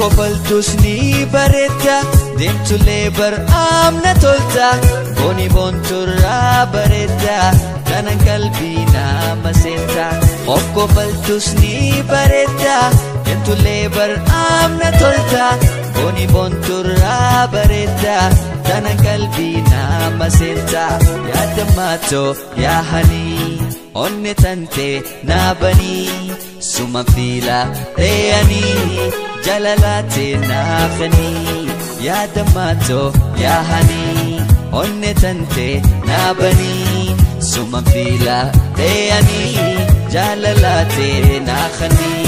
Hokkofaltus ni bareedda, deemtullee bar'aamna tolta. Booni boonturraa bareedda, tanan qalbii nama seenta. Hokkofaltus ni bareedda, deemtullee bar'aamna tolta. Booni boonturraa bareedda, tanan qalbii nama seenta. Yaada maatoo yaa hanii, onne tante naabanii, suma fiila dheeyanii. Jalalaate naafanii, yaada maatoo yaa hanii, onne tante naabanii, suma fiila dheeyanii. Jalalaate naafanii.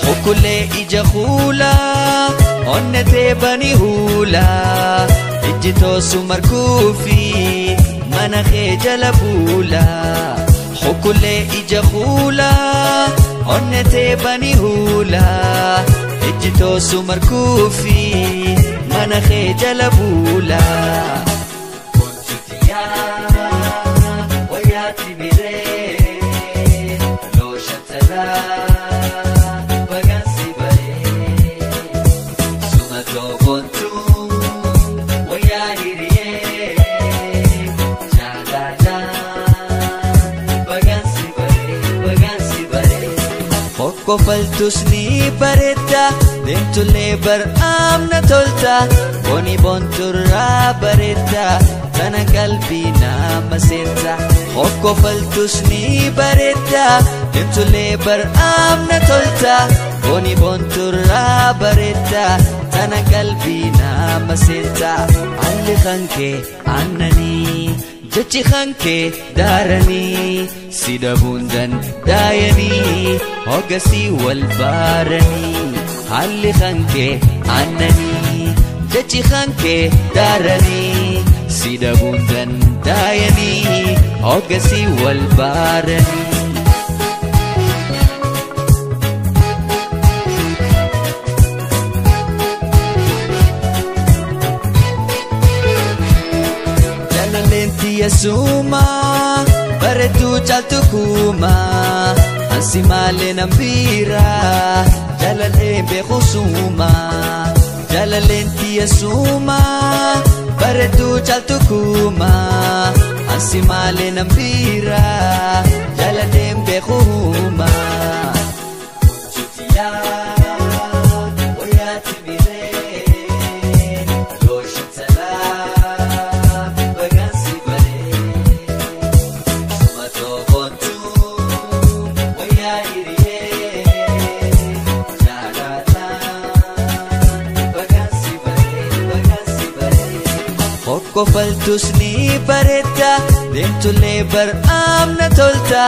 Hukulee ija kuulaa, onne teebanii huulaa. Ijji toosu markuufi mana kee jala buulaa. Hukulee ija kuulaa, onne teebanii huulaa. Ijji toosu markuufi mana kee jala buulaa. Boontuutiyaa wayyaati miree looshatalaa bagansi baree sumatoo boontuu. Hokkofaltus ni bareedda, deemtullee bar'aamna tolta. Booni boonturraa bareedda, tana qalbii nama seenta. Hokkofaltus ni bareedda, deemtullee bar'aamna tolta. Booni boonturraa bareedda, tana qalbii nama seenta. Alli kankee aannanii, jechi kankee daaranii, si dhabuun dandaayanii, hogasii wal baaranii. Haalli kankee aannanii, jechi kankee daaranii, si dhabuun dandaayanii, hogasii wal baaranii. Yesuuma bareedduu caaltu kuma, ansi maalee nan biira jalalee beeku suma. Jalaleen Yesuuma bareedduu caaltu kuma, ansi maalee nan biira jalalee beeku huma. Hokkofaltus ni bareedda, deemtullee bar'aamna tolta.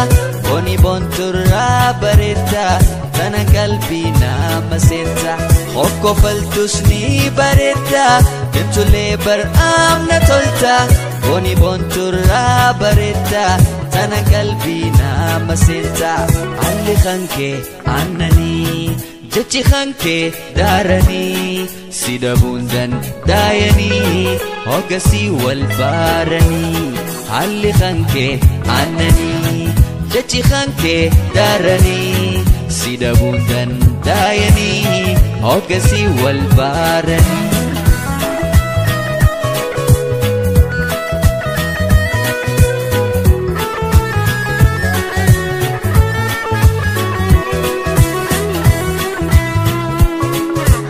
Booni boonturraa bareedda, tana qalbii nama seenta. Hokkofaltus ni bareedda, deemtullee bar'aamna tolta. Booni boonturraa bareedda, tana qalbii nama seenta. Alli kankee aannanii, jechi kankee daaranii, si dhabuun dandaayanii, hogasii wal baaranii. Haalli kankee aannanii, jechi kankee daaranii, si dhabuun dandaayanii, hogasii wal baaranii.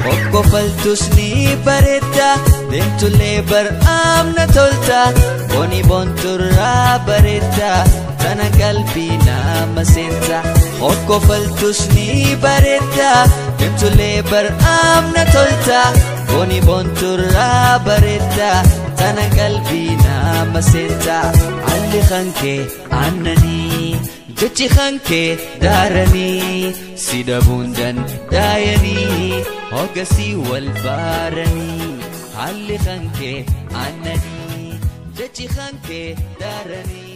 Hokkofaltus ni bareedda, deemtullee bar'aamna tolta. Booni boonturraa bareedda, tana qalbii nama seenta. Hokkofaltus ni bareedda, deemtullee bar'aamna tolta. Booni boonturraa bareedda, tana qalbii nama seenta. Alli kankee aannanii, jechi kankee daaranii, si dhabuun dandaayanii, hogasii wal baaranii. Haalli kankee aannanii, jechi kankee daaranii.